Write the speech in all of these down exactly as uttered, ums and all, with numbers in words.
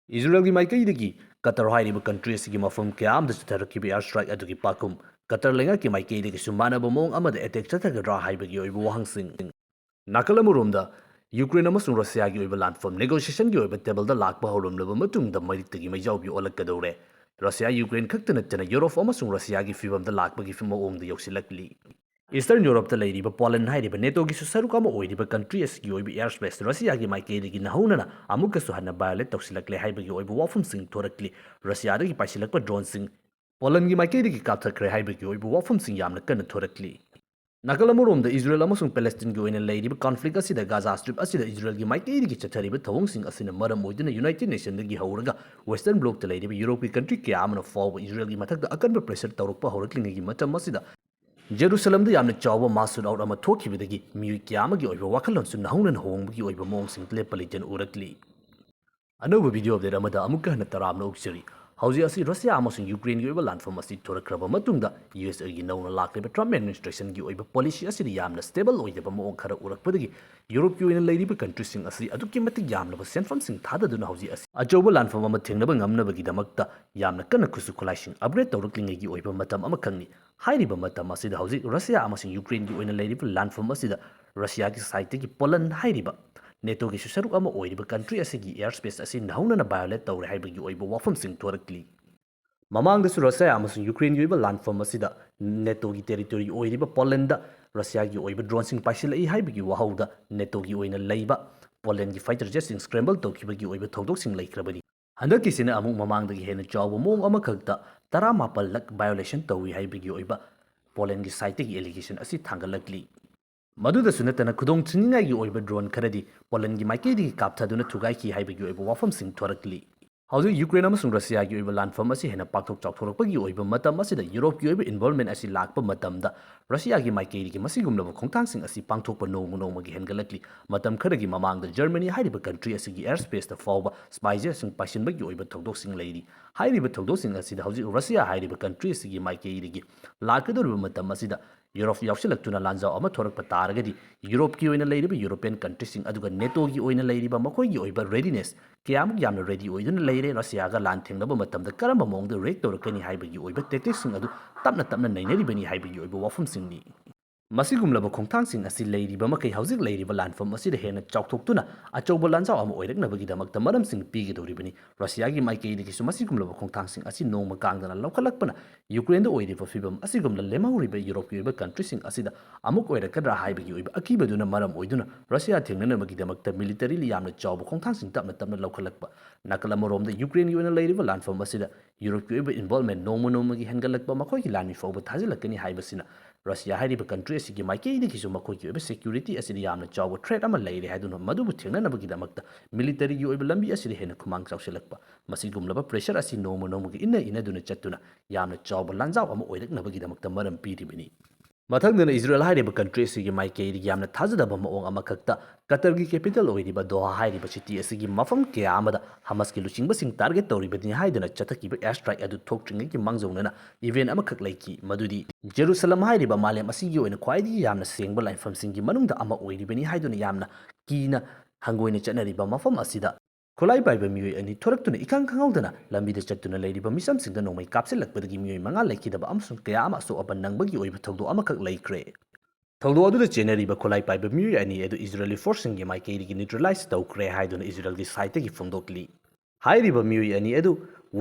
ꯏꯖꯔꯦꯜꯒꯤ ꯃꯥꯏꯀꯩꯗꯒꯤ ꯀꯇꯔ ꯍꯥꯏꯔꯤꯕ ꯀꯟꯇ꯭ꯔꯤ ꯑꯁꯤꯒꯤ ꯃꯐꯝ ꯀꯌꯥ ꯑꯃꯗ ꯆꯠꯊꯔꯛꯈꯤꯕ ꯑꯦꯌꯔ ꯁ꯭ꯇ꯭ꯔꯥꯏꯛ ꯑꯗꯨꯒꯤ ꯄꯥꯎꯈꯨꯝ ꯀꯇꯔ ꯂꯩꯉꯥꯛꯀꯤ ꯃꯥꯏꯀꯩꯗꯒꯤꯁꯨ ꯃꯥꯟꯅꯕ ꯃꯑꯣꯡ ꯑꯃꯗ ꯑꯦꯇꯦꯛ ꯆꯠꯊꯒꯗ꯭ꯔꯥ ꯍꯥꯏꯕꯒꯤ ꯑꯣꯏꯕ ꯋꯥꯍꯪꯁꯤꯡ꯫ ꯅꯥꯀꯜ ꯑꯃꯔꯣꯝꯗ ꯌꯨꯀ꯭ꯔꯦꯟ ꯑꯃꯁꯨꯡ ꯔꯁꯤꯌꯥꯒꯤ ꯑꯣꯏꯕ ꯂꯥꯟꯐꯝ ꯅꯦꯒꯣꯁꯤꯌꯦꯁꯟꯒꯤ ꯑꯣꯏꯕ ꯇꯦꯕꯜꯗ ꯂꯥꯛꯄ ꯍꯧꯔꯝꯂꯕ ꯃꯇꯨꯡꯗ ꯃꯩꯔꯤꯛꯇꯒꯤ ꯃꯩꯖꯥꯎꯕꯤ ꯑꯣꯜꯂꯛꯀꯗꯧꯔꯦ꯫ ꯔꯁꯤꯌꯥ ꯌꯨꯀ꯭ꯔꯦꯟ ꯈꯛꯇ ꯅꯠꯇꯅ ꯌꯨꯔꯣꯞ ꯑꯃꯁꯨꯡ ꯔꯁꯤꯌꯥꯒꯤ ꯐꯤꯕꯝꯗ ꯂꯥꯛꯄꯒꯤ ꯃꯑꯣꯡꯗ ꯌꯧꯁꯤꯜꯂꯛꯂꯤ꯫ ꯏꯁꯇꯔꯟ ꯌꯨꯔꯣꯞꯇ ꯂꯩꯔꯤꯕ ꯄꯣꯂꯟ ꯍꯥꯏꯔꯤꯕ ꯅꯦꯇꯣꯒꯤꯁꯨ ꯁꯔꯨꯛ ꯑꯃ ꯑꯣꯏꯔꯤꯕ ꯀꯟꯇ꯭ꯔꯤ ꯑꯁꯤꯒꯤ ꯑꯣꯏꯕ ꯑꯦꯌꯔ ꯁ꯭ꯄꯦꯁ ꯔꯁꯤꯌꯥꯒꯤ ꯃꯥꯏꯀꯩꯗꯒꯤ ꯅꯧꯍꯧꯅꯅ ꯑꯃꯨꯛꯀꯁꯨ ꯍꯟꯅ ꯚꯥꯏꯑꯣꯂꯦꯠ ꯇꯧꯁꯤꯜꯂꯛꯂꯦ ꯍꯥꯏꯕꯒꯤ ꯑꯣꯏꯕ ꯋꯥꯐꯝꯁꯤꯡ ꯊꯣꯔꯛꯂꯤ꯫ ꯔꯁꯤꯌꯥꯗꯒꯤ ꯄꯥꯏꯁꯤꯜꯂꯛꯄ ꯗ꯭ꯔꯣꯟꯁꯤꯡ ꯄꯣꯂꯟꯒꯤ ꯃꯥꯏꯀꯩꯗꯒꯤ ꯀꯥꯞꯊꯠꯈ꯭ꯔꯦ ꯍꯥꯏꯕꯒꯤ ꯑꯣꯏꯕ ꯋꯥꯐꯝꯁꯤꯡ ꯌꯥꯝꯅ ꯀꯟꯅ ꯊꯣꯔꯛꯂꯤ꯫ ꯅꯥꯀꯜ ꯑꯃꯔꯣꯝꯗ ꯏꯖꯔꯦꯜ ꯑꯃꯁꯨꯡ ꯄꯦꯂꯦꯁꯇꯤꯟꯒꯤ ꯑꯣꯏꯅ ꯂꯩꯔꯤꯕ ꯀꯟꯐ꯭ꯂꯤꯛ ꯑꯁꯤꯗ ꯒꯥꯖꯥ ꯁ꯭ꯇ꯭ꯔꯤꯞ ꯑꯁꯤꯗ ꯏꯖꯔꯦꯜꯒꯤ ꯃꯥꯏꯀꯩꯗꯒꯤ ꯆꯠꯊꯔꯤꯕ ꯊꯧꯑꯣꯡꯁꯤꯡ ꯑꯁꯤꯅ ꯃꯔꯝ ꯑꯣꯏꯗꯨꯅ ꯌꯨꯅꯥꯏꯇꯦꯗ ꯅꯦꯁꯟꯗꯒꯤ ꯍꯧꯔꯒ ꯋꯦꯁꯇꯔꯟ ꯕ꯭ꯂꯣꯛꯇ ꯂꯩꯔꯤꯕ ꯌꯨꯔꯣꯞꯀꯤ ꯀꯟꯇ꯭ꯔꯤ ꯀꯌꯥ ꯑꯃꯅ ꯐꯥꯎꯕ ꯏꯖꯔꯦꯜꯒꯤ ꯃꯊꯛꯇ ꯑꯀꯟꯕ ꯄ꯭ꯔꯦꯁꯔ ꯇꯧꯔꯛꯄ ꯍꯧꯔꯛꯂꯤꯉꯩꯒꯤ ꯃꯇꯝ ꯑꯁꯤꯗ ꯖꯦꯔꯨꯁꯂꯝꯗ ꯌꯥꯝꯅ ꯆꯥꯎꯕ ꯃꯥꯁ ꯁꯨꯠ ꯑꯥꯎꯠ ꯑꯃ ꯊꯣꯛꯈꯤꯕꯗꯒꯤ ꯃꯤꯑꯣꯏ ꯀꯌꯥ ꯑꯃꯒꯤ ꯑꯣꯏꯕ ꯋꯥꯈꯜꯂꯣꯟꯁꯨ ꯅꯧꯍꯧꯅꯅ ꯍꯣꯡꯕꯒꯤ ꯑꯣꯏꯕ ꯃꯑꯣꯡꯁꯤꯡ ꯂꯦꯞꯄ ꯂꯩꯇꯅ ꯎꯔꯛꯂꯤ꯫ ꯑꯅꯧꯕ ꯚꯤꯗꯤꯑꯣ ꯑꯞꯗꯦꯠ ꯑꯃꯗ ꯑꯃꯨꯛꯀ ꯍꯟꯅ ꯇꯔꯥꯝꯅ ꯑꯣꯛꯆꯔꯤ꯫ ꯍꯧꯖꯤꯛ ꯑꯁꯤ ꯔꯁꯤꯌꯥ ꯑꯃꯁꯨꯡ ꯌꯨꯀ꯭ꯔꯦꯟꯒꯤ ꯑꯣꯏꯕ ꯂꯥꯟꯐꯝ ꯑꯁꯤ ꯊꯣꯔꯛꯈ꯭ꯔꯕ ꯃꯇꯨꯡꯗ ꯌꯨ ꯑꯦꯁ ꯑꯦꯒꯤ ꯅꯧꯅ ꯂꯥꯛꯂꯤꯕ ꯇ꯭ꯔꯝꯞ ꯑꯦꯗꯃꯤꯅꯤꯁꯇ꯭ꯔꯦꯁꯟꯒꯤ ꯑꯣꯏꯕ ꯄꯣꯂꯤꯁꯤ ꯑꯁꯤꯗ ꯌꯥꯝꯅ ꯁ꯭ꯇꯦꯕꯜ ꯑꯣꯏꯗꯕ ꯃꯑꯣꯡ ꯈꯔ ꯎꯔꯛꯄꯗꯒꯤ ꯌꯨꯔꯣꯞꯀꯤ ꯑꯣꯏꯅ ꯂꯩꯔꯤꯕ ꯀꯟꯇ꯭ꯔꯤꯁꯤꯡ ꯑꯁꯤ ꯑꯗꯨꯛꯀꯤ ꯃꯇꯤꯛ ꯌꯥꯝꯂꯕ ꯁꯦꯟꯐꯝꯁꯤꯡ ꯊꯥꯗꯗꯨꯅ ꯍꯧꯖꯤꯛ ꯑꯁꯤ ꯑꯆꯧꯕ ꯂꯥꯟꯐꯝ ꯑꯃ ꯊꯦꯡꯅꯕ ꯉꯝꯅꯕꯒꯤꯗꯃꯛꯇ ꯌꯥꯝꯅ ꯀꯟꯅ ꯈꯨꯠꯁꯨ ꯈꯨꯠꯂꯥꯏꯁꯤꯡ ꯑꯞꯒ꯭ꯔꯦꯗ ꯇꯧꯔꯛꯂꯤꯉꯩꯒꯤ ꯑꯣꯏꯕ ꯃꯇꯝ ꯑꯃꯈꯛꯅꯤ꯫ ꯍꯥꯏꯔꯤꯕ ꯃꯇꯝ ꯑꯁꯤꯗ ꯍꯧꯖꯤꯛ ꯔꯁꯤꯌꯥ ꯑꯃꯁꯨꯡ ꯌꯨꯀ꯭ꯔꯦꯟꯒꯤ ꯑꯣꯏꯅ ꯂꯩꯔꯤꯕ ꯂꯥꯟꯐꯝ ꯑꯁꯤꯗ ꯔꯁꯤꯌꯥꯒꯤ ꯁꯥꯏꯠꯇꯒꯤ ꯄꯣꯂꯟ ꯍꯥꯏꯔꯤꯕ ꯅꯦꯇꯣꯒꯤꯁꯨ ꯁꯔꯨꯛ ꯑꯃ ꯑꯣꯏꯔꯤꯕ ꯀꯟꯇ꯭ꯔꯤ ꯑꯁꯤꯒꯤ ꯑꯦꯌꯔ ꯁ꯭ꯄꯦꯁ ꯑꯁꯤ ꯅꯧꯍꯧꯅꯅ ꯚꯥꯏꯑꯣꯂꯦꯠ ꯇꯧꯔꯦ ꯍꯥꯏꯕꯒꯤ ꯑꯣꯏꯕ ꯋꯥꯐꯝꯁꯤꯡ ꯊꯣꯔꯛꯂꯤ꯫ ꯃꯃꯥꯡꯗꯁꯨ ꯔꯁꯤꯌꯥ ꯑꯃꯁꯨꯡ ꯌꯨꯀ꯭ꯔꯦꯟꯒꯤ ꯑꯣꯏꯕ ꯂꯥꯟꯐꯝ ꯑꯁꯤꯗ ꯅꯦꯇꯣꯒꯤ ꯇꯦꯔꯤꯇꯣꯔꯤ ꯑꯣꯏꯔꯤꯕ ꯄꯣꯂꯟꯗ ꯔꯁꯤꯌꯥꯒꯤ ꯑꯣꯏꯕ ꯗ꯭ꯔꯣꯟꯁꯤꯡ ꯄꯥꯏꯁꯤꯜꯂꯛꯏ ꯍꯥꯏꯕꯒꯤ ꯋꯥꯍꯧꯗ ꯅꯦꯇꯣꯒꯤ ꯑꯣꯏꯅ ꯂꯩꯕ ꯄꯣꯂꯟꯒꯤ ꯐꯥꯏꯇꯔ ꯖꯦꯠꯁꯤꯡ ꯁ꯭ꯀ꯭ꯔꯦꯝꯕꯜ ꯇꯧꯈꯤꯕꯒꯤ ꯑꯣꯏꯕ ꯊꯧꯗꯣꯛꯁꯤꯡ ꯂꯩꯈ꯭ꯔꯕꯅꯤ꯫ ꯍꯟꯗꯛꯀꯤꯁꯤꯅ ꯑꯃꯨꯛ ꯃꯃꯥꯡꯗꯒꯤ ꯍꯦꯟꯅ ꯆꯥꯎꯕ ꯃꯑꯣꯡ ꯑꯃꯈꯛꯇ ꯇꯔꯥꯃꯥꯄꯜ ꯂꯛ ꯚꯥꯏꯑꯣꯂꯦꯁꯟ ꯇꯧꯏ ꯍꯥꯏꯕꯒꯤ ꯑꯣꯏꯕ ꯄꯣꯂꯟꯒꯤ ꯁꯥꯏꯠꯇꯒꯤ ꯑꯦꯂꯤꯒꯦꯁꯟ ꯑꯁꯤ ꯊꯥꯡꯒꯠꯂꯛꯂꯤ꯫ ꯃꯗꯨꯗꯁꯨ ꯅꯠꯇꯅ ꯈꯨꯗꯣꯡ ꯊꯤꯅꯤꯡꯉꯥꯏꯒꯤ ꯑꯣꯏꯕ ꯗ꯭ꯔꯣꯟ ꯈꯔꯗꯤ ꯄꯣꯂꯟꯒꯤ ꯃꯥꯏꯀꯩꯗꯒꯤ ꯀꯥꯞꯊꯗꯨꯅ ꯊꯨꯒꯥꯏꯈꯤ ꯍꯥꯏꯕꯒꯤ ꯑꯣꯏꯕ ꯋꯥꯐꯝꯁꯤꯡ ꯊꯣꯔꯛꯂꯤ꯫ ꯍꯧꯖꯤꯛ ꯌꯨꯀ꯭ꯔꯦꯟ ꯑꯃꯁꯨꯡ ꯔꯁꯤꯌꯥꯒꯤ ꯑꯣꯏꯕ ꯂꯥꯟꯐꯝ ꯑꯁꯤ ꯍꯦꯟꯅ ꯄꯥꯛꯊꯣꯛ ꯆꯥꯎꯊꯣꯔꯛꯄꯒꯤ ꯑꯣꯏꯕ ꯃꯇꯝ ꯑꯁꯤꯗ ꯌꯨꯔꯣꯞꯀꯤ ꯑꯣꯏꯕ ꯏꯟꯚꯣꯜꯚꯃꯦꯟ ꯑꯁꯤ ꯂꯥꯛꯄ ꯃꯇꯝꯗ ꯔꯁꯤꯌꯥꯒꯤ ꯃꯥꯏꯀꯩꯗꯒꯤ ꯃꯁꯤꯒꯨꯝꯂꯕ ꯈꯣꯡꯊꯥꯡꯁꯤꯡ ꯑꯁꯤ ꯄꯥꯡꯊꯣꯛꯄ ꯅꯣꯡꯃ ꯅꯣꯡꯃꯒꯤ ꯍꯦꯟꯒꯠꯂꯛꯂꯤ꯫ ꯃꯇꯝ ꯈꯔꯒꯤ ꯃꯃꯥꯡꯗ ꯖꯔꯃꯅꯤ ꯍꯥꯏꯔꯤꯕ ꯀꯟꯇ꯭ꯔꯤ ꯑꯁꯤꯒꯤ ꯑꯦꯌꯔ ꯁ꯭ꯄꯦꯁꯇ ꯐꯥꯎꯕ ꯁ꯭ꯄꯥꯏ ꯖꯦꯠꯁꯤꯡ ꯄꯥꯏꯁꯤꯟꯕꯒꯤ ꯑꯣꯏꯕ ꯊꯧꯗꯣꯛꯁꯤꯡ ꯂꯩꯔꯤ꯫ ꯍꯥꯏꯔꯤꯕ ꯊꯧꯗꯣꯛꯁꯤꯡ ꯑꯁꯤꯗ ꯍꯧꯖꯤꯛ ꯔꯁꯤꯌꯥ ꯍꯥꯏꯔꯤꯕ ꯀꯟꯇ꯭ꯔꯤ ꯑꯁꯤꯒꯤ ꯃꯥꯏꯀꯩꯗꯒꯤ ꯂꯥꯛꯀꯗꯧꯔꯤꯕ ꯃꯇꯝ ꯑꯁꯤꯗ ꯌꯨꯔꯣꯞ ꯌꯥꯎꯁꯤꯜꯂꯛꯇꯨꯅ ꯂꯥꯟꯖꯥꯎ ꯑꯃ ꯊꯣꯔꯛꯄ ꯇꯥꯔꯒꯗꯤ, ꯌꯨꯔꯣꯞꯀꯤ ꯑꯣꯏꯅ ꯂꯩꯔꯤꯕ ꯌꯨꯔꯣꯄꯤꯌꯟ ꯀꯟꯇ꯭ꯔꯤꯁꯤꯡ, ꯑꯗꯨꯒ ꯅꯦꯇꯣꯒꯤ ꯑꯣꯏꯅ ꯂꯩꯔꯤꯕ ꯃꯈꯣꯏꯒꯤ ꯑꯣꯏꯕ ꯔꯦꯗꯤꯅꯦꯁ ꯀꯌꯥꯃꯨꯛ ꯌꯥꯝꯅ ꯔꯦꯗꯤ ꯑꯣꯏꯗꯨꯅ ꯂꯩꯔꯦ, ꯔꯁꯤꯌꯥꯒ ꯂꯥꯟ ꯊꯦꯡꯅꯕ ꯃꯇꯝꯗ ꯀꯔꯝꯕ ꯃꯑꯣꯡꯗ ꯔꯤꯌꯦꯛ ꯇꯧꯔꯛꯀꯅꯤ ꯍꯥꯏꯕꯒꯤ ꯑꯣꯏꯕ ꯇꯦꯛꯇꯤꯛꯁꯤꯡ ꯑꯗꯨ ꯇꯞꯅ ꯇꯞꯅ ꯅꯩꯅꯔꯤꯕꯅꯤ ꯍꯥꯏꯕꯒꯤ ꯑꯣꯏꯕ ꯋꯥꯐꯝꯁꯤꯡꯅꯤ꯫ ꯃꯁꯤꯒꯨꯝꯂꯕ ꯈꯣꯡꯊꯥꯡꯁꯤꯡ ꯑꯁꯤ ꯂꯩꯔꯤꯕ ꯃꯈꯩ ꯍꯧꯖꯤꯛ ꯂꯩꯔꯤꯕ ꯂꯥꯟꯐꯝ ꯑꯁꯤꯗ ꯍꯦꯟꯅ ꯆꯥꯎꯊꯣꯛꯇꯨꯅ ꯑꯆꯧꯕ ꯂꯥꯟꯖꯥꯎ ꯑꯃ ꯑꯣꯏꯔꯛꯅꯕꯒꯤꯗꯃꯛꯇ ꯃꯔꯝꯁꯤꯡ ꯄꯤꯒꯗꯧꯔꯤꯕꯅꯤ꯫ ꯔꯁꯤꯌꯥꯒꯤ ꯃꯥꯏꯀꯩꯗꯒꯤꯁꯨ ꯃꯁꯤꯒꯨꯝꯂꯕ ꯈꯣꯡꯊꯥꯡꯁꯤꯡ ꯑꯁꯤ ꯅꯣꯡꯃ ꯀꯥꯡꯗꯅ ꯂꯧꯈꯠꯂꯛꯄꯅ ꯌꯨꯀ꯭ꯔꯦꯟꯗ ꯑꯣꯏꯔꯤꯕ ꯐꯤꯕꯝ ꯑꯁꯤꯒꯨꯝꯅ ꯂꯦꯝꯍꯧꯔꯤꯕ ꯌꯨꯔꯣꯞꯀꯤ ꯑꯣꯏꯕ ꯀꯟꯇ꯭ꯔꯤꯁꯤꯡ ꯑꯁꯤꯗ ꯑꯃꯨꯛ ꯑꯣꯏꯔꯛꯀꯗ꯭ꯔꯥ ꯍꯥꯏꯕꯒꯤ ꯑꯣꯏꯕ ꯑꯀꯤꯕꯗꯨꯅ ꯃꯔꯝ ꯑꯣꯏꯗꯨꯅ ꯔꯁꯤꯌꯥ ꯊꯦꯡꯅꯅꯕꯒꯤꯗꯃꯛꯇ ꯃꯤꯂꯤꯇꯔꯤꯂꯤ ꯌꯥꯝꯅ ꯆꯥꯎꯕ ꯈꯣꯡꯊꯥꯡꯁꯤꯡ ꯇꯞꯅ ꯇꯞꯅ ꯂꯧꯈꯠꯂꯛꯄ꯫ ꯅꯥꯀꯜ ꯑꯃꯔꯣꯝꯗ ꯌꯨꯀ꯭ꯔꯦꯟꯒꯤ ꯑꯣꯏꯅ ꯂꯩꯔꯤꯕ ꯂꯥꯟꯐꯝ ꯑꯁꯤꯗ ꯌꯨꯔꯣꯞꯀꯤ ꯑꯣꯏꯕ ꯏꯟꯚꯣꯜꯚꯃꯦꯟ ꯅꯣꯡꯃ ꯅꯣꯡꯃꯒꯤ ꯍꯦꯟꯒꯠꯂꯛꯄ, ꯃꯈꯣꯏꯒꯤ ꯂꯥꯟꯃꯤ ꯐꯥꯎꯕ ꯊꯥꯖꯤꯜꯂꯛꯀꯅꯤ ꯍꯥꯏꯕꯁꯤꯅ ꯔꯁꯤꯌꯥ ꯍꯥꯏꯔꯤꯕ ꯀꯟꯇ꯭ꯔꯤ ꯑꯁꯤꯒꯤ ꯃꯥꯏꯀꯩꯗꯒꯤꯁꯨ ꯃꯈꯣꯏꯒꯤ ꯑꯣꯏꯕ ꯁꯦꯀ꯭ꯌꯨꯔꯤꯇꯤ ꯑꯁꯤꯗ ꯌꯥꯝꯅ ꯆꯥꯎꯕ ꯊ꯭ꯔꯦꯠ ꯑꯃ ꯂꯩꯔꯦ ꯍꯥꯏꯗꯨꯅ ꯃꯗꯨꯕꯨ ꯊꯦꯡꯅꯅꯕꯒꯤꯗꯃꯛꯇ ꯃꯤꯂꯤꯇꯔꯤꯒꯤ ꯑꯣꯏꯕ ꯂꯝꯕꯤ ꯑꯁꯤꯗ ꯍꯦꯟꯅ ꯈꯨꯃꯥꯡ ꯆꯥꯎꯁꯤꯜꯂꯛꯄ꯫ ꯃꯁꯤꯒꯨꯝꯂꯕ ꯄ꯭ꯔꯦꯁꯔ ꯑꯁꯤ ꯅꯣꯡꯃ ꯅꯣꯡꯃꯒꯤ ꯏꯟꯅ ꯏꯟꯅꯗꯨꯅ ꯆꯠꯇꯨꯅ ꯌꯥꯝꯅ ꯆꯥꯎꯕ ꯂꯥꯟꯖꯥꯎ ꯑꯃ ꯑꯣꯏꯔꯛꯅꯕꯒꯤꯗꯃꯛꯇ ꯃꯔꯝ ꯄꯤꯔꯤꯕꯅꯤ꯫ ꯃꯊꯪꯗꯅ ꯏꯖꯔꯦꯜ ꯍꯥꯏꯔꯤꯕ ꯀꯟꯇ꯭ꯔꯤ ꯑꯁꯤꯒꯤ ꯃꯥꯏꯀꯩꯗꯒꯤ ꯌꯥꯝꯅ ꯊꯥꯖꯗꯕ ꯃꯑꯣꯡ ꯑꯃꯈꯛꯇ ꯀꯇꯔꯒꯤ ꯀꯦꯄꯤꯇꯦꯜ ꯑꯣꯏꯔꯤꯕ ꯗꯣꯍꯥ ꯍꯥꯏꯔꯤꯕ ꯁꯤꯇꯤ ꯑꯁꯤꯒꯤ ꯃꯐꯝ ꯀꯌꯥ ꯑꯃꯗ ꯍꯃꯥꯁꯀꯤ ꯂꯨꯆꯤꯡꯕꯁꯤꯡ ꯇꯥꯔꯒꯦꯠ ꯇꯧꯔꯤꯕꯅꯤ ꯍꯥꯏꯗꯨꯅ ꯆꯠꯊꯈꯤꯕ ꯑꯦꯌꯔ ꯁ꯭ꯇ꯭ꯔꯥꯏꯛ ꯑꯗꯨ ꯊꯣꯛꯇ꯭ꯔꯤꯉꯩꯒꯤ ꯃꯥꯡꯖꯧꯅꯅ ꯏꯚꯦꯟ ꯑꯃꯈꯛ ꯂꯩꯈꯤ, ꯃꯗꯨꯗꯤ ꯖꯦꯔꯨꯁꯂꯝ ꯍꯥꯏꯔꯤꯕ ꯃꯥꯂꯦꯝ ꯑꯁꯤꯒꯤ ꯑꯣꯏꯅ ꯈ꯭ꯋꯥꯏꯗꯒꯤ ꯌꯥꯝꯅ ꯁꯦꯡꯕ ꯂꯥꯟꯐꯝꯁꯤꯡꯒꯤ ꯃꯅꯨꯡꯗ ꯑꯃ ꯑꯣꯏꯔꯤꯕꯅꯤ ꯍꯥꯏꯗꯨꯅ ꯌꯥꯝꯅ ꯀꯤꯅ ꯍꯪꯒꯣꯏꯅ ꯆꯠꯅꯔꯤꯕ ꯃꯐꯝ ꯑꯁꯤꯗ ꯈꯨꯠꯂꯥꯏ ꯄꯥꯏꯕ ꯃꯤꯑꯣꯏ ꯑꯅꯤ ꯊꯣꯔꯛꯇꯨꯅ ꯏꯈꯪ ꯈꯪꯍꯧꯗꯅ ꯂꯝꯕꯤꯗ ꯆꯠꯇꯨꯅ ꯂꯩꯔꯤꯕ ꯃꯤꯆꯝꯁꯤꯡꯗ ꯅꯣꯡꯃꯩ ꯀꯥꯞꯁꯤꯜꯂꯛꯄꯗꯒꯤ ꯃꯤꯑꯣꯏ ꯃꯉꯥ ꯂꯩꯈꯤꯗꯕ ꯑꯃꯁꯨꯡ ꯀꯌꯥ ꯑꯃ ꯑꯁꯣꯛ ꯑꯄꯟ ꯅꯪꯕꯒꯤ ꯑꯣꯏꯕ ꯊꯧꯗꯣꯛ ꯑꯃꯈꯛ ꯂꯩꯈ꯭ꯔꯦ꯫ ꯊꯧꯗꯣꯛ ꯑꯗꯨꯗ ꯆꯦꯟꯅꯔꯤꯕ ꯈꯨꯠꯂꯥꯏ ꯄꯥꯏꯕ ꯃꯤꯑꯣꯏ ꯑꯅꯤ ꯑꯗꯨ ꯏꯖꯔꯦꯂꯤ ꯐꯣꯔꯁꯁꯤꯡꯒꯤ ꯃꯥꯏꯀꯩꯗꯒꯤ ꯅ꯭ꯌꯨꯇ꯭ꯔꯦꯂꯥꯏꯖ ꯇꯧꯈ꯭ꯔꯦ ꯍꯥꯏꯗꯨꯅ ꯏꯖꯔꯦꯜꯒꯤ ꯁꯥꯏꯠꯇꯒꯤ ꯐꯣꯡꯗꯣꯛꯂꯤ꯫ ꯍꯥꯏꯔꯤꯕ ꯃꯤꯑꯣꯏ ꯑꯅꯤ ꯑꯗꯨ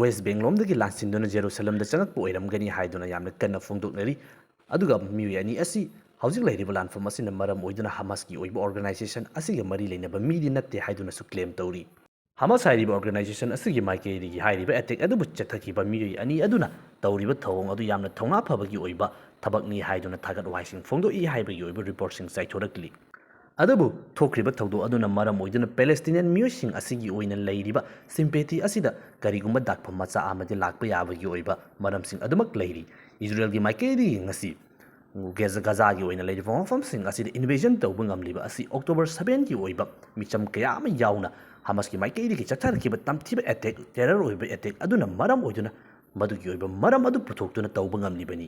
ꯋꯦꯁ ꯕꯦꯡꯂꯣꯝꯗꯒꯤ ꯂꯥꯟꯁꯤꯟꯗꯨꯅ ꯖꯦꯔꯨꯁꯂꯝꯗ ꯆꯪꯉꯛꯄ ꯑꯣꯏꯔꯝꯒꯅꯤ ꯍꯥꯏꯗꯨꯅ ꯌꯥꯝꯅ ꯀꯟꯅ ꯐꯣꯡꯗꯣꯛꯅꯔꯤ꯫ ꯑꯗꯨꯒ ꯃꯤꯑꯣꯏ ꯑꯅꯤ ꯑꯁꯤ ꯍꯧꯖꯤꯛ ꯂꯩꯔꯤꯕ ꯂꯥꯟꯐꯝ ꯑꯁꯤꯅ ꯃꯔꯝ ꯑꯣꯏꯗꯨꯅ ꯍꯃꯥꯁꯀꯤ ꯑꯣꯏꯕ ꯑꯣꯔꯒꯅꯥꯏꯖꯦꯁꯟ ꯑꯁꯤꯒ ꯃꯔꯤ ꯂꯩꯅꯕ ꯃꯤꯗꯤ ꯅꯠꯇꯦ ꯍꯥꯏꯗꯨꯅꯁꯨ ꯀ꯭ꯂꯦꯝ ꯇꯧꯔꯤ꯫ ꯍꯃꯥꯁ ꯍꯥꯏꯔꯤꯕ ꯑꯣꯔꯒꯅꯥꯏꯖꯦꯁꯟ ꯑꯁꯤꯒꯤ ꯃꯥꯏꯀꯩꯗꯒꯤ ꯍꯥꯏꯔꯤꯕ ꯑꯦꯇꯦꯛ ꯑꯗꯨꯕꯨ ꯆꯠꯊꯈꯤꯕ ꯃꯤꯑꯣꯏ ꯑꯅꯤ ꯑꯗꯨꯅ ꯇꯧꯔꯤꯕ ꯊꯧꯑꯣꯡ ꯑꯗꯨ ꯌꯥꯝꯅ ꯊꯧꯅꯥ ꯐꯕꯒꯤ ꯑꯣꯏꯕ ꯊꯕꯛꯅꯤ ꯍꯥꯏꯗꯨꯅ ꯊꯥꯒꯠ ꯋꯥꯍꯩꯁꯤꯡ ꯐꯣꯡꯗꯣꯛꯏ ꯍꯥꯏꯕꯒꯤ ꯑꯣꯏꯕ ꯔꯤꯄꯣꯔꯠꯁꯤꯡ ꯆꯥꯏꯊꯣꯔꯛꯂꯤ꯫ ꯑꯗꯨꯕꯨ ꯊꯣꯛꯈ꯭ꯔꯤꯕ ꯊꯧꯗꯣꯛ ꯑꯗꯨꯅ ꯃꯔꯝ ꯑꯣꯏꯗꯨꯅ ꯄꯦꯂꯦꯁꯇꯤꯅꯤꯌꯟ ꯃꯤꯑꯣꯏꯁꯤꯡ ꯑꯁꯤꯒꯤ ꯑꯣꯏꯅ ꯂꯩꯔꯤꯕ ꯁꯤꯝꯄꯦꯊꯤ ꯑꯁꯤꯗ ꯀꯔꯤꯒꯨꯝꯕ ꯗꯥꯛꯐꯝ ꯃꯆꯥ ꯑꯃꯗꯤ ꯂꯥꯛꯄ ꯌꯥꯕꯒꯤ ꯑꯣꯏꯕ ꯃꯔꯝꯁꯤꯡ ꯑꯗꯨꯃꯛ ꯂꯩꯔꯤ꯫ ꯏꯖꯔꯦꯜꯒꯤ ꯃꯥꯏꯀꯩꯗꯒꯤ ꯉꯁꯤ ꯒꯦꯖ-, ꯒꯖꯥꯒꯤ ꯑꯣꯏꯅ ꯂꯩꯔꯤꯕ ꯃꯐꯝꯁꯤꯡ ꯑꯁꯤꯗ ꯏꯟꯚꯦꯖꯟ ꯇꯧꯕ ꯉꯝꯂꯤꯕ ꯑꯁꯤ ꯑꯣꯛꯇꯣꯕꯔ ꯁꯚꯦꯟꯒꯤ ꯑꯣꯏꯕ ꯃꯤꯆꯝ ꯀꯌꯥ ꯑꯃ ꯌꯥꯎꯅ ꯍꯃꯥꯁꯀꯤ ꯃꯥꯏꯀꯩꯗꯒꯤ ꯆꯠꯊꯔꯛꯈꯤꯕ ꯇꯝꯊꯤꯕ ꯑꯦꯇꯦꯛ, ꯇꯦꯔꯔ ꯑꯣꯏꯕ ꯑꯦꯇꯦꯛ ꯑꯗꯨꯅ ꯃꯔꯝ ꯑꯣꯏꯗꯨꯅ ꯃꯗꯨꯒꯤ ꯑꯣꯏꯕ ꯃꯔꯝ ꯑꯗꯨ ꯄꯨꯊꯣꯛꯇꯨꯅ ꯇꯧꯕ ꯉꯝꯂꯤꯕꯅꯤ꯫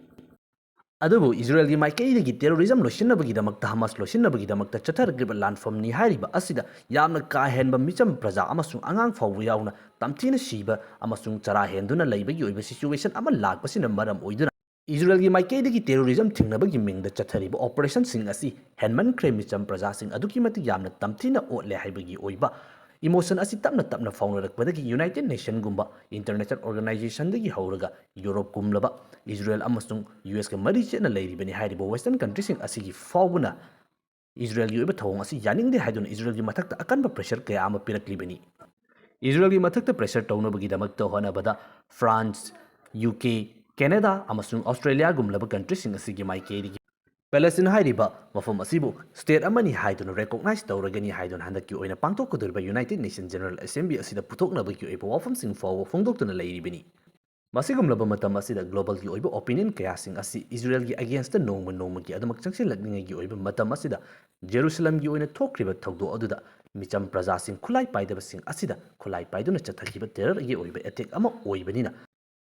ꯑꯗꯨꯕꯨ ꯏꯖꯔꯦꯜꯒꯤ ꯃꯥꯏꯀꯩꯗꯒꯤ terrorism ꯂꯣꯏꯁꯤꯟꯅꯕꯒꯤꯗꯃꯛꯇ, ꯍꯃꯥꯁ ꯂꯣꯏꯁꯤꯟꯅꯕꯒꯤꯗꯃꯛꯇ ꯆꯠꯊꯔꯛꯂꯤꯕ ꯂꯥꯟꯐꯝꯅꯤ ꯍꯥꯏꯔꯤꯕ ꯑꯁꯤꯗ ꯌꯥꯝꯅ ꯀꯥ ꯍꯦꯟꯕ ꯃꯤꯆꯝ ꯄ꯭ꯔꯖꯥ ꯑꯃꯁꯨꯡ ꯑꯉꯥꯡ ꯐꯥꯎꯕ ꯌꯥꯎꯅ ꯇꯝꯊꯤꯅ ꯁꯤꯕ ꯑꯃꯁꯨꯡ ꯆꯔꯥ ꯍꯦꯟꯗꯨꯅ ꯂꯩꯕꯒꯤ ꯑꯣꯏꯕ situation ꯑꯃ ꯂꯥꯛꯄꯁꯤꯅ ꯃꯔꯝ ꯑꯣꯏꯗꯨꯅ ꯏꯖꯔꯦꯜꯒꯤ ꯃꯥꯏꯀꯩꯗꯒꯤ terrorism ꯊꯤꯡꯅꯕꯒꯤ ꯃꯤꯡꯗ ꯆꯠꯊꯔꯤꯕ operationꯁꯤꯡ ꯑꯁꯤ ꯍꯦꯟꯃꯟꯈ꯭ꯔꯦ, ꯃꯤꯆꯝ ꯄ꯭ꯔꯖꯥꯁꯤꯡ ꯑꯗꯨꯛꯀꯤ ꯃꯇꯤꯛ ꯌꯥꯝꯅ ꯇꯝꯊꯤꯅ ꯑꯣꯠꯂꯦ ꯍꯥꯏꯕꯒꯤ ꯑꯣꯏꯕ emotion ꯑꯁꯤ ꯇꯞꯅ ꯇꯞꯅ ꯐꯥꯎꯅꯔꯛꯄꯗꯒꯤ United Nationꯒꯨꯝꯕ international organizationꯗꯒꯤ ꯍꯧꯔꯒ ꯌꯨꯔꯣꯞꯀꯨꯝꯂꯕ ꯏꯖꯔꯦꯜ ꯑꯃꯁꯨꯡ USꯀ ꯃꯔꯤ ꯆꯦꯠꯅ ꯂꯩꯔꯤꯕꯅꯤ ꯍꯥꯏꯔꯤꯕ Western countryꯁꯤꯡ ꯑꯁꯤꯒꯤ ꯐꯥꯎꯕꯅ ꯏꯖꯔꯦꯜꯒꯤ ꯑꯣꯏꯕ ꯊꯧꯑꯣꯡ ꯑꯁꯤ ꯌꯥꯅꯤꯡꯗꯦ ꯍꯥꯏꯗꯨꯅ ꯏꯖꯔꯦꯜꯒꯤ ꯃꯊꯛꯇ ꯑꯀꯟꯕ pressure ꯀꯌꯥ ꯑꯃ ꯄꯤꯔꯛꯂꯤꯕꯅꯤ꯫ ꯏꯖꯔꯦꯜꯒꯤ ꯃꯊꯛꯇ pressure ꯇꯧꯅꯕꯒꯤꯗꯃꯛꯇ ꯍꯣꯠꯅꯕꯗ France, UK, Canada ꯑꯃꯁꯨꯡ Australiaꯒꯨꯝꯂꯕ countryꯁꯤꯡ ꯑꯁꯤꯒꯤ ꯃꯥꯏꯀꯩꯗꯒꯤ Palestine ꯍꯥꯏꯔꯤꯕ ꯃꯐꯝ ꯑꯁꯤꯕꯨ state ꯑꯃꯅꯤ ꯍꯥꯏꯗꯨꯅ recognize ꯇꯧꯔꯒꯅꯤ ꯍꯥꯏꯗꯨꯅ ꯍꯟꯗꯛꯀꯤ ꯑꯣꯏꯅ ꯄꯥꯡꯊꯣꯛꯀꯗꯧꯔꯤꯕ United Nations General Assembly ꯑꯁꯤꯗ ꯄꯨꯊꯣꯛꯅꯕꯒꯤ ꯑꯣꯏꯕ ꯋꯥꯐꯝꯁꯤꯡ ꯐꯥꯎꯕ ꯐꯣꯡꯗꯣꯛꯇꯨꯅ ꯂꯩꯔꯤꯕꯅꯤ꯫ ꯃꯁꯤꯒꯨꯝꯂꯕ ꯃꯇꯝ ꯑꯁꯤꯗ globalꯒꯤ ꯑꯣꯏꯕ opinion ꯀꯌꯥꯁꯤꯡ ꯑꯁꯤ ꯏꯖꯔꯦꯜꯒꯤ againstꯇ ꯅꯣꯡꯃ ꯅꯣꯡꯃꯒꯤ ꯑꯗꯨꯃꯛ ꯆꯪꯁꯤꯜꯂꯛꯂꯤꯉꯩꯒꯤ ꯑꯣꯏꯕ ꯃꯇꯝ ꯑꯁꯤꯗ ꯖꯦꯔꯨꯁꯂꯝꯒꯤ ꯑꯣꯏꯅ ꯊꯣꯛꯈ꯭ꯔꯤꯕ ꯊꯧꯗꯣꯛ ꯑꯗꯨꯗ ꯃꯤꯆꯝ ꯄ꯭ꯔꯖꯥꯁꯤꯡ ꯈꯨꯠꯂꯥꯏ ꯄꯥꯏꯗꯕꯁꯤꯡ ꯑꯁꯤꯗ ꯈꯨꯠꯂꯥꯏ ꯄꯥꯏꯗꯨꯅ ꯆꯠꯊꯈꯤꯕ terrorꯒꯤ ꯑꯣꯏꯕ attack ꯑꯃ ꯑꯣꯏꯕꯅꯤꯅ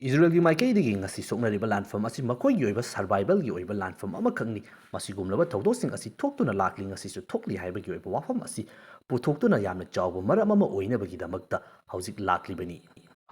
ꯏꯖꯔꯦꯜꯒꯤ ꯃꯥꯏꯀꯩꯗꯒꯤ ꯉꯁꯤ ꯁꯣꯛꯅꯔꯤꯕ ꯂꯥꯟꯐꯝ ꯑꯁꯤ ꯃꯈꯣꯏꯒꯤ ꯑꯣꯏꯕ survivalꯒꯤ ꯑꯣꯏꯕ ꯂꯥꯟꯐꯝ ꯑꯃꯈꯛꯅꯤ꯫ ꯃꯁꯤꯒꯨꯝꯂꯕ ꯊꯧꯗꯣꯛꯁꯤꯡ ꯑꯁꯤ ꯊꯣꯛꯇꯨꯅ ꯂꯥꯛꯂꯤ, ꯉꯁꯤꯁꯨ ꯊꯣꯛꯂꯤ ꯍꯥꯏꯕꯒꯤ ꯑꯣꯏꯕ ꯋꯥꯐꯝ ꯑꯁꯤ ꯄꯨꯊꯣꯛꯇꯨꯅ ꯌꯥꯝꯅ ꯆꯥꯎꯕ ꯃꯔꯝ ꯑꯃ ꯑꯣꯏꯅꯕꯒꯤꯗꯃꯛꯇ ꯍꯧꯖꯤꯛ ꯂꯥꯛꯂꯤꯕꯅꯤ꯫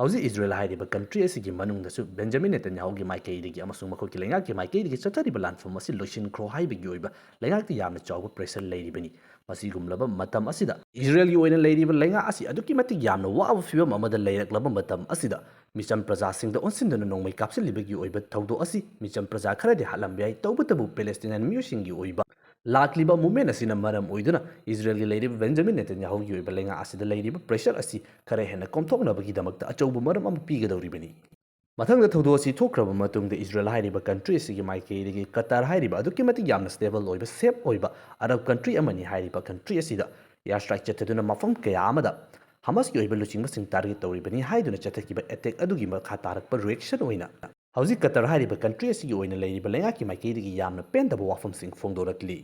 ꯍꯧꯖꯤꯛ ꯏꯖꯔꯦꯜ ꯍꯥꯏꯔꯤꯕ country ꯑꯁꯤꯒꯤ ꯃꯅꯨꯡꯗꯁꯨ ꯕꯦꯟꯖꯥꯃꯤꯟ ꯅꯦꯇꯟꯌꯥꯍꯨꯒꯤ ꯃꯥꯏꯀꯩꯗꯒꯤ ꯑꯃꯁꯨꯡ ꯃꯈꯣꯏꯒꯤ ꯂꯩꯉꯥꯛꯀꯤ ꯃꯥꯏꯀꯩꯗꯒꯤ ꯆꯠꯊꯔꯤꯕ ꯂꯥꯟꯐꯝ ꯑꯁꯤ ꯂꯣꯏꯁꯤꯟꯈ꯭ꯔꯣ ꯍꯥꯏꯕꯒꯤ ꯑꯣꯏꯕ ꯂꯩꯉꯥꯛꯇ ꯌꯥꯝꯅ ꯆꯥꯎꯕ pressure ꯂꯩꯔꯤꯕꯅꯤ꯫ ꯃꯁꯤꯒꯨꯝꯂꯕ ꯃꯇꯝ ꯑꯁꯤꯗ ꯏꯖꯔꯦꯜꯒꯤ ꯑꯣꯏꯅ ꯂꯩꯔꯤꯕ ꯂꯩꯉꯥꯛ ꯑꯁꯤ ꯑꯗꯨꯛꯀꯤ ꯃꯇꯤꯛ ꯌꯥꯝꯅ ꯋꯥꯕ ꯐꯤꯕꯝ ꯑꯃꯗ ꯂꯩꯔꯛꯂꯕ ꯃꯇꯝ ꯑꯁꯤꯗ ꯃꯤꯆꯝ ꯄ꯭ꯔꯖꯥꯁꯤꯡꯗ ꯑꯣꯟꯁꯤꯟꯗꯨꯅ ꯅꯣꯡꯃꯩ ꯀꯥꯞꯁꯤꯜꯂꯤꯕꯒꯤ ꯑꯣꯏꯕ ꯊꯧꯗꯣꯛ ꯑꯁꯤ ꯃꯤꯆꯝ ꯄ꯭ꯔꯖꯥ ꯈꯔꯗꯤ ꯍꯥꯠꯂꯝꯕ ꯌꯥꯏ, ꯇꯧꯕꯇꯕꯨ Palestinian ꯃꯤꯑꯣꯏꯁꯤꯡꯒꯤ ꯑꯣꯏꯕ ꯂꯥꯛꯂꯤꯕ movement ꯑꯁꯤꯅ ꯃꯔꯝ ꯑꯣꯏꯗꯨꯅ ꯏꯖꯔꯦꯜꯒꯤ ꯂꯩꯔꯤꯕ ꯕꯦꯟꯖꯥꯃꯤꯟ ꯅꯦꯇꯟꯌꯥꯍꯨꯒꯤ ꯑꯣꯏꯕ ꯂꯩꯉꯥꯛ ꯑꯁꯤꯗ ꯂꯩꯔꯤꯕ pressure ꯑꯁꯤ ꯈꯔ ꯍꯦꯟꯅ ꯀꯣꯝꯊꯣꯛꯅꯕꯒꯤꯗꯃꯛꯇ ꯑꯆꯧꯕ ꯃꯔꯝ ꯑꯃ ꯄꯤꯒꯗꯧꯔꯤꯕꯅꯤ꯫ ꯃꯊꯪꯗ ꯊꯧꯗꯣꯛ ꯑꯁꯤ ꯊꯣꯛꯈ꯭ꯔꯕ ꯃꯇꯨꯡꯗ ꯏꯖꯔꯦꯜ ꯍꯥꯏꯔꯤꯕ country ꯑꯁꯤꯒꯤ ꯃꯥꯏꯀꯩꯗꯒꯤ ꯀꯇꯔ ꯍꯥꯏꯔꯤꯕ ꯑꯗꯨꯛꯀꯤ ꯃꯇꯤꯛ ꯌꯥꯝꯅ stable ꯑꯣꯏꯕ, safe ꯑꯣꯏꯕ Arab country ꯑꯃꯅꯤ ꯍꯥꯏꯔꯤꯕ country ꯑꯁꯤꯗ air strike ꯆꯠꯊꯗꯨꯅ ꯃꯐꯝ ꯀꯌꯥ ꯑꯃꯗ ꯍꯃꯥꯁꯀꯤ ꯑꯣꯏꯕ ꯂꯨꯆꯤꯡꯕꯁꯤꯡ target ꯇꯧꯔꯤꯕꯅꯤ ꯍꯥꯏꯗꯨꯅ ꯆꯠꯊꯈꯤꯕ attack ꯑꯗꯨꯒꯤ ꯃꯈꯥ ꯇꯥꯔꯛꯄ reaction ꯑꯣꯏꯅ ꯍꯧꯖꯤꯛ ꯀꯇꯔ ꯍꯥꯏꯔꯤꯕ country ꯑꯁꯤꯒꯤ ꯑꯣꯏꯅ ꯂꯩꯔꯤꯕ ꯂꯩꯉꯥꯛꯀꯤ ꯃꯥꯏꯀꯩꯗꯒꯤ ꯌꯥꯝꯅ ꯄꯦꯟꯗꯕ ꯋꯥꯐꯝꯁꯤꯡ ꯐꯣꯡꯗꯣꯔꯛꯂꯤ꯫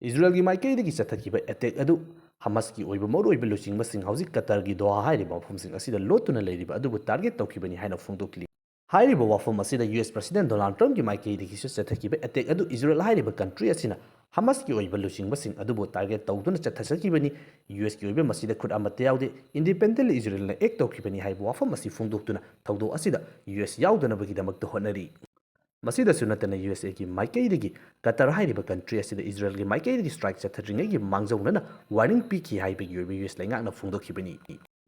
ꯏꯖꯔꯦꯜꯒꯤ ꯃꯥꯏꯀꯩꯗꯒꯤ ꯆꯠꯊꯈꯤꯕ attack ꯑꯗꯨ ꯍꯃꯥꯁꯀꯤ ꯑꯣꯏꯕ ꯃꯔꯨꯑꯣꯏꯕ ꯂꯨꯆꯤꯡꯕꯁꯤꯡ ꯍꯧꯖꯤꯛ ꯀꯇꯔꯒꯤ ꯗꯣꯍꯥ ꯍꯥꯏꯔꯤꯕ ꯃꯐꯝꯁꯤꯡ ꯑꯁꯤꯗ ꯂꯣꯠꯇꯨꯅ ꯂꯩꯔꯤꯕ ꯑꯗꯨꯕꯨ target ꯇꯧꯈꯤꯕꯅꯤ ꯍꯥꯏꯅ ꯐꯣꯡꯗꯣꯛꯂꯤ꯫ ꯍꯥꯏꯔꯤꯕ ꯋꯥꯐꯝ ꯑꯁꯤꯗ ꯌꯨ ꯑꯦꯁ President Donald Trumpꯀꯤ ꯃꯥꯏꯀꯩꯗꯒꯤꯁꯨ ꯆꯠꯊꯈꯤꯕ attack ꯑꯗꯨ ꯏꯖꯔꯦꯜ ꯍꯥꯏꯔꯤꯕ country ꯑꯁꯤꯅ ꯍꯃꯁꯀꯤ ꯑꯣꯏꯕ ꯂꯨꯆꯤꯡꯕꯁꯤꯡ ꯑꯗꯨꯕꯨ target ꯇꯧꯗꯨꯅ ꯆꯠꯊꯖꯈꯤꯕꯅꯤ꯫ ꯌꯨ ꯑꯦꯁꯀꯤ ꯑꯣꯏꯕ ꯃꯁꯤꯗ ꯈꯨꯠ ꯑꯃꯠꯇ ꯌꯥꯎꯗꯦ, independently ꯏꯖꯔꯦꯜꯅ act ꯇꯧꯈꯤꯕꯅꯤ ꯍꯥꯏꯕ ꯋꯥꯐꯝ ꯑꯁꯤ ꯐꯣꯡꯗꯣꯛꯇꯨꯅ ꯊꯧꯗꯣꯛ ꯑꯁꯤꯗ ꯌꯨ ꯑꯦꯁ ꯌꯥꯎꯗꯅꯕꯒꯤꯗꯃꯛꯇ ꯍꯣꯠꯅꯔꯤ꯫ ꯃꯁꯤꯗꯁꯨ ꯅꯠꯇꯅ ꯌꯨ ꯑꯦꯁ ꯑꯦꯒꯤ ꯃꯥꯏꯀꯩꯗꯒꯤ ꯀꯇꯔ ꯍꯥꯏꯔꯤꯕ country ꯑꯁꯤꯗ ꯏꯖꯔꯦꯜꯒꯤ ꯃꯥꯏꯀꯩꯗꯒꯤ strike ꯆꯠꯊꯗ꯭ꯔꯤꯉꯩꯒꯤ ꯃꯥꯡꯖꯧꯅꯅ warning ꯄꯤꯈꯤ ꯍꯥꯏꯕꯒꯤ ꯑꯣꯏꯕ ꯌꯨ ꯑꯦꯁ ꯂꯩꯉꯥꯛꯅ ꯐꯣꯡꯗꯣꯛꯈꯤꯕꯅꯤ꯫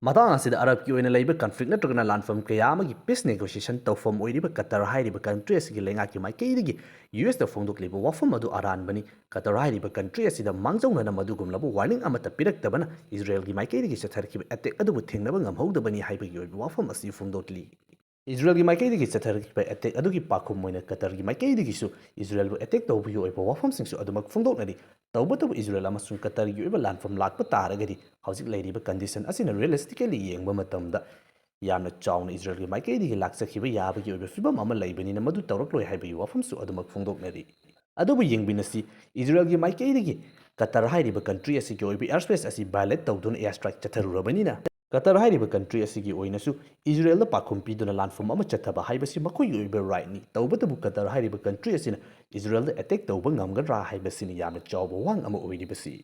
ꯃꯇꯥꯡ ꯑꯁꯤꯗ ꯑꯔꯕꯀꯤ ꯑꯣꯏꯅ ꯂꯩꯕ conflict ꯅꯠꯇ꯭ꯔꯒꯅ ꯂꯥꯟꯐꯝ ꯀꯌꯥ ꯑꯃꯒꯤ peace negotiation ꯇꯧꯐꯝ ꯑꯣꯏꯔꯤꯕ ꯀꯇꯔ ꯍꯥꯏꯔꯤꯕ country ꯑꯁꯤꯒꯤ ꯂꯩꯉꯥꯛꯀꯤ ꯃꯥꯏꯀꯩꯗꯒꯤ ꯌꯨ ꯑꯦꯁꯇ ꯐꯣꯡꯗꯣꯛꯂꯤꯕ ꯋꯥꯐꯝ ꯑꯗꯨ ꯑꯔꯥꯟꯕꯅꯤ꯫ ꯀꯇꯔ ꯍꯥꯏꯔꯤꯕ country ꯑꯁꯤꯗ ꯃꯥꯡꯖꯧꯅꯅ ꯃꯗꯨꯒꯨꯝꯂꯕ warning ꯑꯃꯠꯇ ꯄꯤꯔꯛꯇꯕꯅ ꯏꯖꯔꯦꯜꯒꯤ ꯃꯥꯏꯀꯩꯗꯒꯤ ꯆꯠꯊꯔꯛꯈꯤꯕ attack ꯑꯗꯨꯕꯨ ꯊꯦꯡꯅꯕ ꯉꯝꯍꯧꯗꯕꯅꯤ ꯍꯥꯏꯕꯒꯤ ꯑꯣꯏꯕ ꯋꯥꯐꯝ ꯑꯁꯤ ꯐꯣꯡꯗꯣꯛꯂꯤ꯫ ꯏꯖꯔꯦꯜꯒꯤ ꯃꯥꯏꯀꯩꯗꯒꯤ ꯆꯠꯊꯔꯛꯈꯤꯕ attack ꯑꯗꯨꯒꯤ ꯄꯥꯎꯈꯨꯝ ꯑꯣꯏꯅ ꯀꯇꯔꯒꯤ ꯃꯥꯏꯀꯩꯗꯒꯤꯁꯨ ꯏꯖꯔꯦꯜꯕꯨ attack ꯇꯧꯕꯒꯤ ꯑꯣꯏꯕ ꯋꯥꯐꯝꯁꯤꯡꯁꯨ ꯑꯗꯨꯃꯛ ꯐꯣꯡꯗꯣꯛꯅꯔꯤ꯫ ꯇꯧꯕꯇꯕꯨ ꯏꯖꯔꯦꯜ ꯑꯃꯁꯨꯡ ꯀꯇꯔꯒꯤ ꯑꯣꯏꯕ ꯂꯥꯟꯐꯝ ꯂꯥꯛꯄ ꯇꯥꯔꯒꯗꯤ ꯍꯧꯖꯤꯛ ꯂꯩꯔꯤꯕ condition ꯑꯁꯤꯅ realistically ꯌꯦꯡꯕ ꯃꯇꯝꯗ ꯌꯥꯝꯅ ꯆꯥꯎꯅ ꯏꯖꯔꯦꯜꯒꯤ ꯃꯥꯏꯀꯩꯗꯒꯤ ꯂꯥꯛꯆꯈꯤꯕ ꯌꯥꯕꯒꯤ ꯑꯣꯏꯕ ꯐꯤꯕꯝ ꯑꯃ ꯂꯩꯕꯅꯤꯅ ꯃꯗꯨ ꯇꯧꯔꯛꯂꯣꯏ ꯍꯥꯏꯕꯒꯤ ꯋꯥꯐꯝꯁꯨ ꯑꯗꯨꯃꯛ ꯐꯣꯡꯗꯣꯛꯅꯔꯤ꯫ ꯑꯗꯨꯕꯨ ꯌꯦꯡꯃꯤꯟꯅꯁꯤ, ꯏꯖꯔꯦꯜꯒꯤ ꯃꯥꯏꯀꯩꯗꯒꯤ ꯀꯇꯔ ꯍꯥꯏꯔꯤꯕ country ꯑꯁꯤꯒꯤ ꯑꯣꯏꯕ airspace ꯑꯁꯤ violate ꯇꯧꯗꯨꯅ air strike ꯆꯠꯊꯔꯨꯔꯕꯅꯤꯅ, ꯀꯇꯔ ꯍꯥꯏꯔꯤꯕ country ꯑꯁꯤꯒꯤ ꯑꯣꯏꯅꯁꯨ ꯏꯖꯔꯦꯜꯗ ꯄꯥꯎꯈꯨꯝ ꯄꯤꯗꯨꯅ ꯂꯥꯟꯐꯝ ꯑꯃ ꯆꯠꯊꯕ ꯍꯥꯏꯕꯁꯤ ꯃꯈꯣꯏꯒꯤ ꯑꯣꯏꯕ right ꯅꯤ꯫ ꯇꯧꯕꯇꯕꯨ ꯀꯇꯔ ꯍꯥꯏꯔꯤꯕ country ꯑꯁꯤꯅ ꯏꯖꯔꯦꯜꯗ attack ꯇꯧꯕ ꯉꯝꯒꯗ꯭ꯔꯥ ꯍꯥꯏꯕꯁꯤꯅꯤ ꯌꯥꯝꯅ ꯆꯥꯎꯕ ꯋꯥꯍꯪ ꯑꯃ ꯑꯣꯏꯔꯤꯕꯁꯤ꯫